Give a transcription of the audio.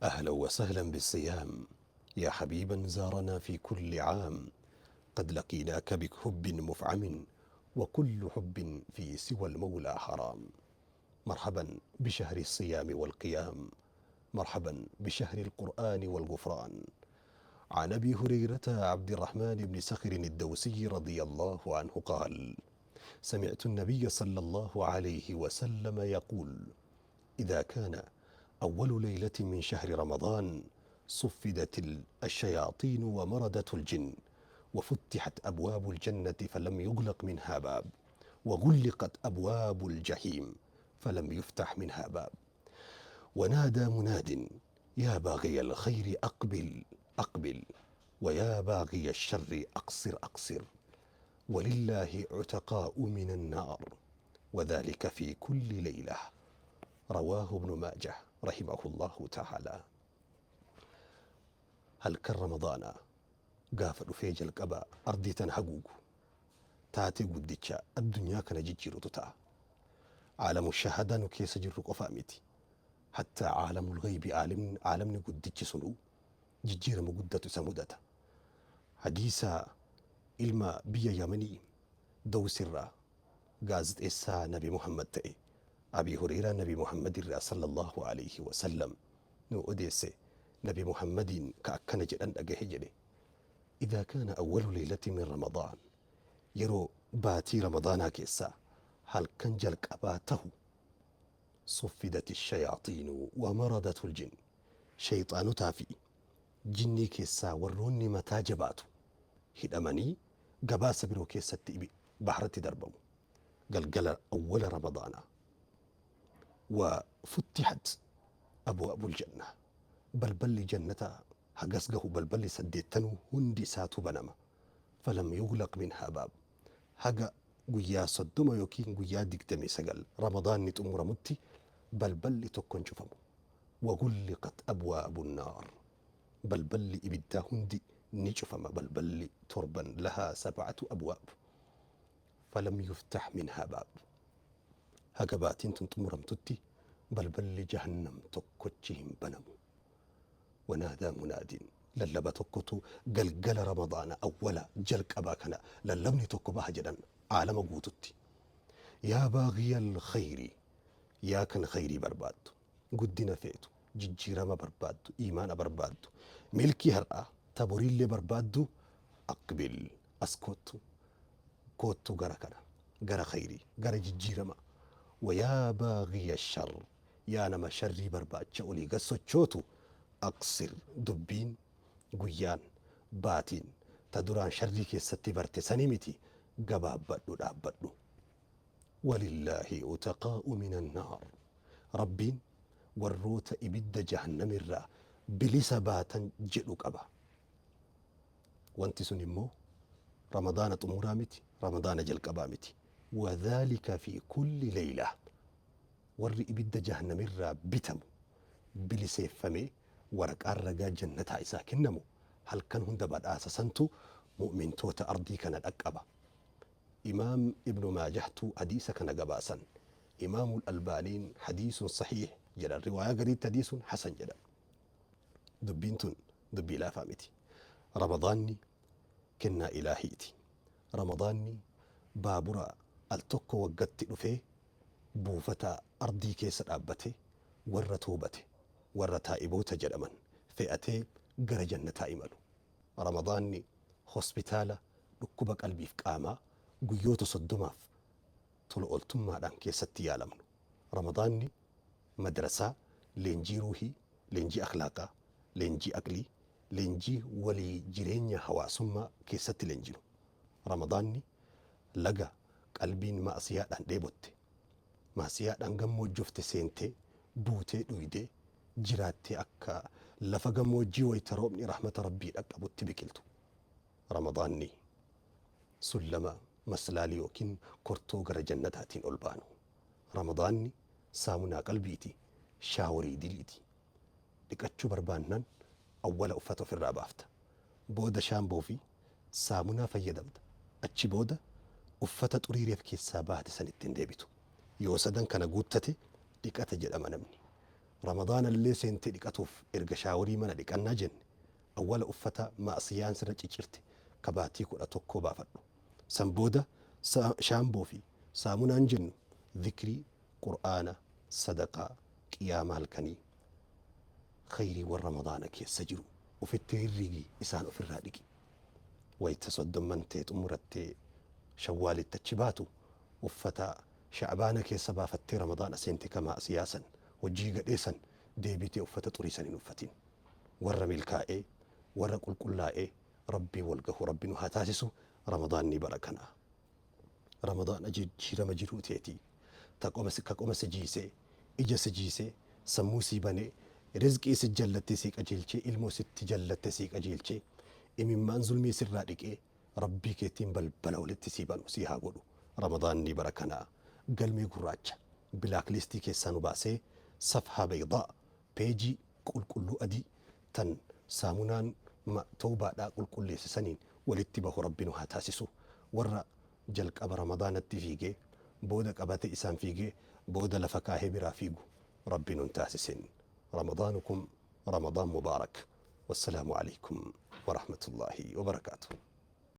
أهلا وسهلا بالصيام، يا حبيبا زارنا في كل عام. قد لقيناك بحب مفعم، وكل حب في سوى المولى حرام. مرحبا بشهر الصيام والقيام، مرحبا بشهر القرآن والغفران. عن أبي هريرة عبد الرحمن بن صخر الدوسي رضي الله عنه قال: سمعت النبي صلى الله عليه وسلم يقول: إذا كان أول ليلة من شهر رمضان صفدت الشياطين ومردت الجن، وفتحت أبواب الجنة فلم يغلق منها باب، وغلقت أبواب الجحيم فلم يفتح منها باب. ونادى مناد: يا باغي الخير أقبل أقبل، ويا باغي الشر أقصر أقصر، ولله عتقاء من النار، وذلك في كل ليلة. رواه ابن ماجه رحمه الله تعالى. Halkan Ramadaanaa gaafa dhufee jalqaba ardii tana haguugu taatee guddicha addunyaa kana jijjiirutu ta'a. Caalamu shahaadaa nu keessa jirru qofaa miti. Hattaa caalamul ghaybi, caalamni guddichi sunuu jijjiirama guddatu isa mudata. Hadiisa ilma biyya Yamanii Dawsirraa gaazexeessaa Nabi Muhammad ta'e Abii Hureyraa Nabi Muhammad irraa sallallahu alayhi wa sallam nu odeesse, Nabi Muhammadiin ka akkana jedhan dhagahe jedhe: Idhaa kaana awwalu leylati min Ramadaan, yeroo baatii Ramadaanaa keessaa halkan jalqabaa tahu, suffidati shayaaxiinu wa maradatul jinn, shayxaanotaa fi jinnii keessaa warroonni mataa jabaatu hidhamanii gabaasa biroo keessatti baharatti darbamu galgala awwala Ramadaanaa. Wa futtixat abwaabul janna, balballi jannataa hagas gahu, balballi saddeettanuu hundi isaatu banama. Falam yuglaq minhaa baab, haga guyyaa 30 yookiin guyyaa 29 Ramadaanni xumuramutti balballi tokko hin cufamu. Wagulliqat abwaabu naar, balballi ibiddaa hundi ni cufama, balballi torban, lahaa sab'atu abwaab, falam yuftah minhaa baab, haga baatiin tun xumuramtutti balballi jahannam tokkochi hin banamu. Wanaadaa munaadin, lallaba tokkotu galgala Ramadaana awwala jalqabaa kana lallabni tokko baha jedhan aalama guututti: Yaa baagiyal khayri, yaa kan khayrii barbaaddu, guddina feetu, jijjiirama barbaaddu, iimaana barbaaddu, milkii har'aa ta boriillee barbaaddu, aqbil, as koottu, koottu gara kana, gara khayrii, gara jijjiirama. Wayaa baagiya shar, yaa nama sharrii barbaacha olii gad sochootu, aqsir, dubbiin, guyyaan, baatiin ta duraan sharrii keessatti barte sanii miti, gabaabbadhu, dhaabbadhu. Walillaahi utaqaa'u min annaar, Rabbiin warroota ibidda jahannamirraa bilisa baatan jedhu qaba. Wanti sun immoo Ramadaana xumuraa miti, Ramadaana jalqabaa miti. Wadhaalika fi kulli leyla, warri ibidda jahannamirraa bitamu, biliseeffamee waraqaan ragaa jannataa isaa kennamu, halkan hunda badhaasa santu mu'mintoota ardii kana dhaqqaba. Imaam Ibnu Maajahtu hadiisa kana gabaasan. Imaamul Albaaniin hadiisun sahiih jedhan, riwaayaa gariitti hadiisun hasan jedhan. Dubbiin tun dubbii laafaa miti. Ramadaanni kennaa Ilaahiiti. Ramadaanni baabura al tokko waggatti dhufee buufata ardii keessa dhaabbatee warra toobate, warra taa'iboota jedhaman fe'atee gara jannataa imalu. Ramadaanni hospitaala dhukkuba qalbiif qaamaa guyyoota 30f tola ooltummaadhaan keessatti yaalamnu. Ramadaanni madrasaa leenjii ruuhii, leenjii akhlaaqaa, leenjii aqlii, leenjii walii jireenya hawaasummaa keessatti leenjinu. Ramadaanni laga qalbiin ma'asiyaadhaan dheebotte, ma'asiyaadhaan gammoojjofte seentee, buutee dhuydee, jiraattee akka lafa gammoojjii wayta roobni rahmata Rabbii dhaqqabutti biqiltu. Ramadaanni sullama maslaalii yookiin kortoo gara jannataatiin ol baanu. Ramadaanni saamunaa qalbiiti, shaaworii diliiti. Dhiqachuu barbaannaan awwala uffata ofirraa baafta. Booda shaamboo fi saamunaa fayyadamta. Achi booda uffata xurii reef keessaa baate san ittiin deebitu. Yoo sadan kana guuttate dhiqate jedhama namni. Ramadaanallee seentee dhiqatuuf erga shaaworii mana dhiqannaa jenne, awwala uffata ma'siyaan sirra ciccirte ka baatii 11 baafadhu. San booda shaamboo fi saamunaan jennu zikrii, Qur'aana, sadaqaa, qiyaama halkanii, khayriiwwan Ramadaana keessa jiru ufitti rirrigi, isaan ofirraa dhiqi. Wayta soddomman tee xumurattee Shawwaalitti achi baatu, uffata Sha'baana keessa baafattee Ramadaana seente ka ma'siyaa san, hojii gadhee san deebitee uffata xurii san hin uffatin. Warra milkaa'ee, warra qulqullaa'ee Rabbiin wal gahu Rabbi nu haa taasisu. Ramadaanni bara kanaa. Ramadaana jijjiirama jiruu teetii, ta qoma ka qoma si jiisee, ija si jiisee, sammuu sii banee, rizqii si jallattee sii qajeelchee, ilmoo sitti jallatte sii qajeelchee, imimmaan zulmii sirraa dhiqee, Rabbii keetiin balbala walitti sii banu sii haa godhu. Ramadaanni bara kanaa galmee gurraacha black listii keessaa nu baasee, safhaa baydaa, peejii qulqulluu adii tan saamunaan tawbaadhaa qulqulleesse saniin walitti bahu Rabbi nu haa taasisu. Warra jalqaba Ramadaanatti fiigee, booda qabate isaan fiigee, booda lafa kaahee biraa fiigu Rabbi nun taasisin. Ramadaanukum Ramadaan Mubaarak. Wassalaamu Aleykum Warahmatullaahi Wabarakaatuh.